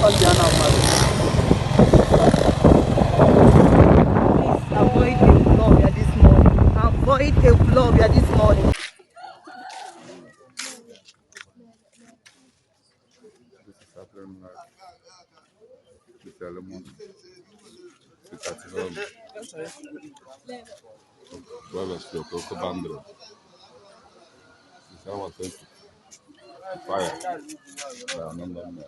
Avoid a vlog this morning. Avoid a vlog this morning. This is happening like with the lemon. It's at home. Well, let's go to Bandro. It's our 20. Fire. Yeah, no.